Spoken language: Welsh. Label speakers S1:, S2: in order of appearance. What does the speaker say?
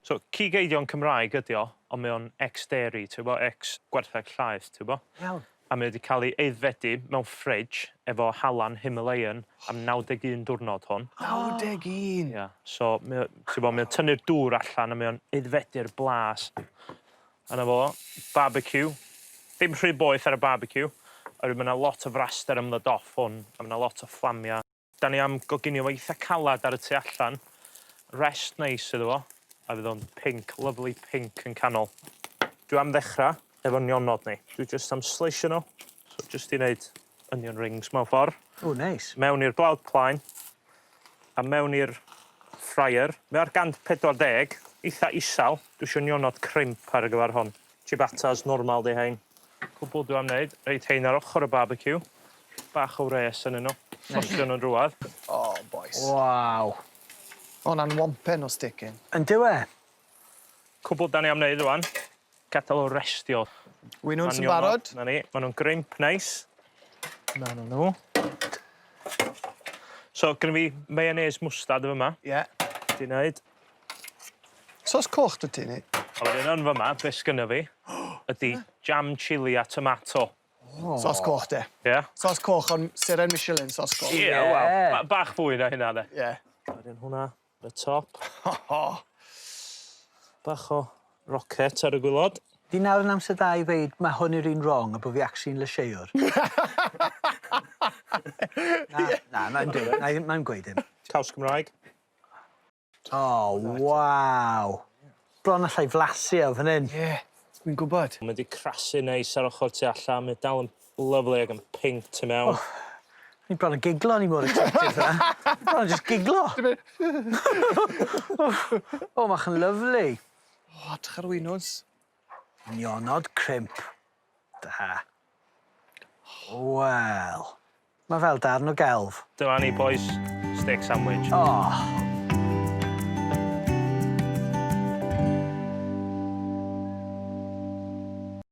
S1: So, cig eidion Cymraeg ydi o, ond mae o'n ex-dairy, ti'n gwbo, ex-gwartheg llaeth, ti'n gwbo.
S2: Iawn.
S1: A mae o 'di cael ei aeddfedu mewn fridge efo halan Himalayan am 91 diwrnod hwn.
S3: 91?
S1: Ia. So, mae o, ti'n gwbo, mae o'n tynnu'r dŵr allan a mae o'n aeddfedu'r blas. A 'na fo, barbecue. Dim rhy boeth ar y barbecue, oherwydd ma' 'na lot o fraster am ddod off hwn, a ma' 'na lot o fflamia. Da ni am goginio fo eitha calad ar y tu allan. Rest neis iddo fo, a fydd o'n pinc, lovely pinc yn canol. Dwi am ddechra efo nionod ni. Dwi jyst am sleisio nhw, so jyst i wneud onion rings mewn ffordd.
S2: O, neis.
S1: Mewn i'r blawd plaen, a mewn i'r fryer. Mae ar 140, eitha isel. Dwi isio nionod crimp ar y gyfer hwn. Ciabattas normal 'di hein. Cwbl dwi am wneud, reit hein ar ochr y barbeciw. Bach o wres ynyn nhw. Tostio nhw'n rhywedd.
S3: O, bois.
S2: Waw.
S3: Ma' wnna'n wompen o sticking.
S2: Yndyw e?
S1: Cwbl 'dan ni am wneud rŵan, gadal o restio.
S3: Winwns yn barod.
S1: 'Na ni, ma' nhw'n grimp neis. Mewn â nhw. So, gynna fi mayonnaise mwstad yn fyma.
S3: Ie.
S1: 'Di neud.
S3: Sos coch 'da ti neu?
S1: A wedyn yn fyma, be' sgynna fi ydi jam chilli a tomato.
S3: Sos coch de.
S1: Ie?
S3: Sos coch ond seren Michelin sos coch.
S1: Ie, wel, bach fwy na hynna de.
S3: Ie.
S1: Wedyn hwnna ar y top. Bach o rocket ar y gwilod.
S2: Di nawr yn amser da i ddeud ma' hwn yw'r un wrong a bo' fi actually'n lysieuwr? Na, na, nai'm dweud, nai- nai'm gweud dim.
S1: Caws Cymraeg.
S2: O, waw! Bron allai flasu o fan 'yn.
S3: Ie, fi'n gwbod.
S1: Mae 'di crasu neis ar ochr tu allan, mae dal yn lyfli ag yn pinc tu mewn.
S2: O, o'n i bron yn giglo, o'n i mor excited fan'na. Bron yn just giglo. O, ma'ch yn lyfli.
S3: O, edrych ar winwns.
S2: Nionod crimp. Da. Wel, mae fel darn o gelf.
S1: Dyma ni bois, steak sandwich.
S2: O!